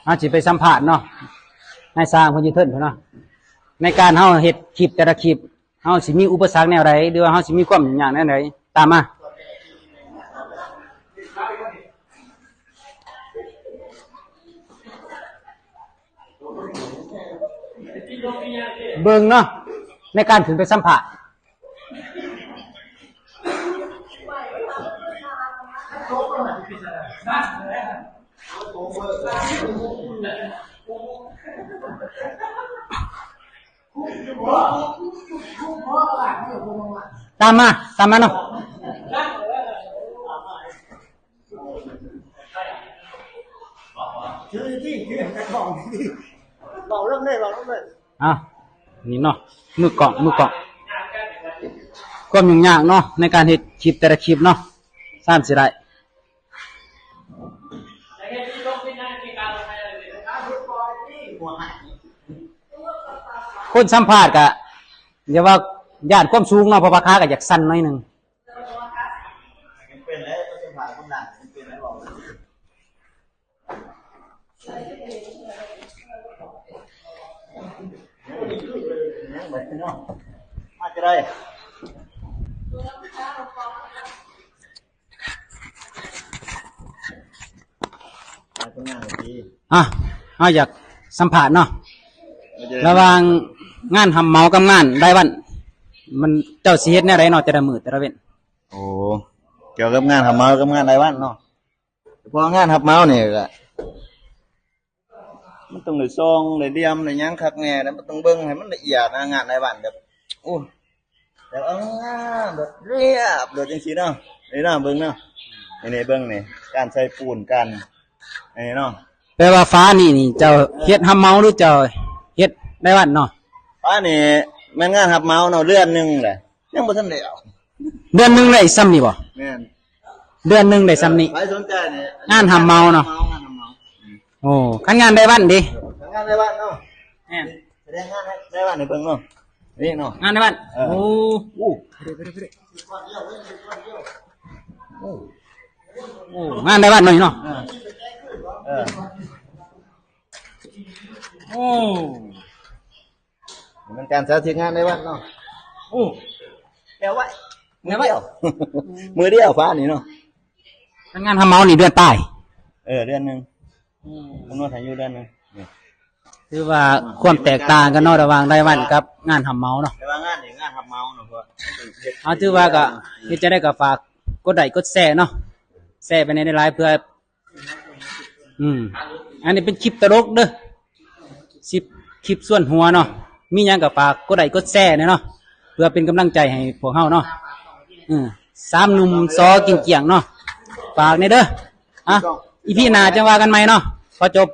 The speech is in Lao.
ເຮົາຊິໄປສຳພາດເນາະ ນາຍຊ່າງເພິ່ນຢູ່ເທິງພຸ້ນເນາະ ໃນການເຮົາເຮັດຄລິບແຕ່ລະຄລິບ ເຮົາຊິມີອຸປະສັກແນວໃດ ຫຼືວ່າເຮົາຊິມີຄວາມຫຍຸ້ງຍາກແນວໃດ ຕາມມາເບິ່ງເນາະ ໃນການຂຶ້ນໄປສຳພາດ. ຕາມມາ ຕາມມາເນາະ. ເວົ້າເລື່ອງເລີຍ ເວົ້າເລື່ອງເລີຍ. ອ່ະ ນີ້ເນາະ ມືກ້ອງ ມືກ້ອງ ຄວາມຫຍຸ້ງຍາກເນາະ ໃນການເຮັດຄລິບແຕ່ລະຄລິບເນາະ ຊ່າງຊິໄດ້ ຄົນສຳພາດກະ ຢ່າວ່າຢ້ານຄວາມສູງເນາະ ເພາະວ່າຂາກະຢາກສັ່ນໜ້ອຍໜຶ່ງ. ເປັນແລ້ວ ຕ້ອງສຳພາດຄົນດັງ ເປັນແລ້ວ ເວົ້າ ມາຈະໄດ້ ອ່ະ ເຮົາຢາກສຳພາດເນາະ ລະຫວ່າງງານຮັບເໝົາກັບງານລາຍວັນ ມັນ ເຈົ້າຊິເຮັດແນວໃດເນາະ ແຕ່ລະມື້ແຕ່ລະເວັນ? ໂອ້ ກ່ຽວກັບງານຮັບເໝົາກັບງານລາຍວັນເນາະ ເພາະງານຮັບເໝົານີ້ກະ ມັນຕ້ອງໄດ້ສ່ອງ ໄດ້ລຽມ ໄດ້ຫຍັງຄັກແນ່ ແລ້ວມັນຕ້ອງເບິ່ງໃຫ້ມັນລະອຽດນະ ງານລາຍວັນແບບ ໂອ້ ແບບເອົາງາມໆ ແບບລຽບໂລດຈັ່ງຊີ້ເນາະ ນີ້ເນາະ ເບິ່ງເນາະ ນີ້ໆ ເບິ່ງນີ້ ການໃສ່ປູນ ການ ນີ້ເນາະ. ແປວ່າຝານີ້ນີ້ເຈົ້າເຮັດຮັບເໝົາ ຫຼືເຈົ້າເຮັດລາຍວັນເນາະ? ຝານີ້ແມ່ນງານຮັບເໝົາເນາະ ເດືອນໜຶ່ງແຫຼະ ຍັງບໍ່ທັນແລ້ວ. ເດືອນໜຶ່ງໄດ້ຊ່ຳນີ້ບໍ່? ແມ່ນ ເດືອນໜຶ່ງໄດ້ຊ່ຳນີ້ ໃຜສົນໃຈນີ້ ງານຮັບເໝົາເນາະ ງານຮັບເໝົາ. ໂອ້ ຄັນງານລາຍວັນເດ? ງານລາຍວັນເນາະ ແມ່ນ ສະແດງງານລາຍວັນໃຫ້ເບິ່ງເນາະ ນີ້ເນາະ ງານລາຍວັນ. ເອີ ໂອ້ ໂອ້ ໂອ້ ງານລາຍວັນເນາະນີ້ເນາະ ເອີ ເອີ ໂອ້ ແມ່ນການສາທິດງານໃນວັດເນາະ. ໂອ້ ແລ້ວໄວ ແລ້ວໄວ ມື້ດຽວ ມື້ດຽວຟ້ານີ້ເນາະ. ງານຮັບເໝົານີ້ເດືອນປາຍ ເອີ ເດືອນໜຶ່ງ ອືມ ກຳນົດໃຫ້ຢູ່ເດືອນໜຶ່ງ. ຖືວ່າຄວາມແຕກຕ່າງກັນເນາະ ລະຫວ່າງລາຍວັນກັບງານຮັບເໝົາເນາະ ແຕ່ວ່າງານນີ້ງານຮັບເໝົາເນາະ ເພາະວ່າເຮັດ ເອົາ ຖືວ່າກໍເຮັດຈັ່ງໃດກໍຝາກກົດໄລ້ກົດແຊເນາະ ແຊໄປແດ່ຫຼາຍໆ ເພື່ອ ອືມ ອັນນີ້ເປັນຄລິບຕະຫຼົກເດີ ຄລິບ ຄລິບຊວນຫົວເນາະ ມີຫຍັງກໍຝາກກົດໄລ້ກົດແຊແດ່ເນາະ ເພື່ອເປັນກຳລັງໃຈໃຫ້ພວກເຮົາເນາະ. ເອີ ສາມໜຸ່ມ ຊໍ ກິນກ້ຽງເນາະ ຝາກແດ່ເດີ. ອ່ະ ອີພີໜ້າຈັ່ງວ່າກັນໃໝ່ເນາະ ຂໍຈົບ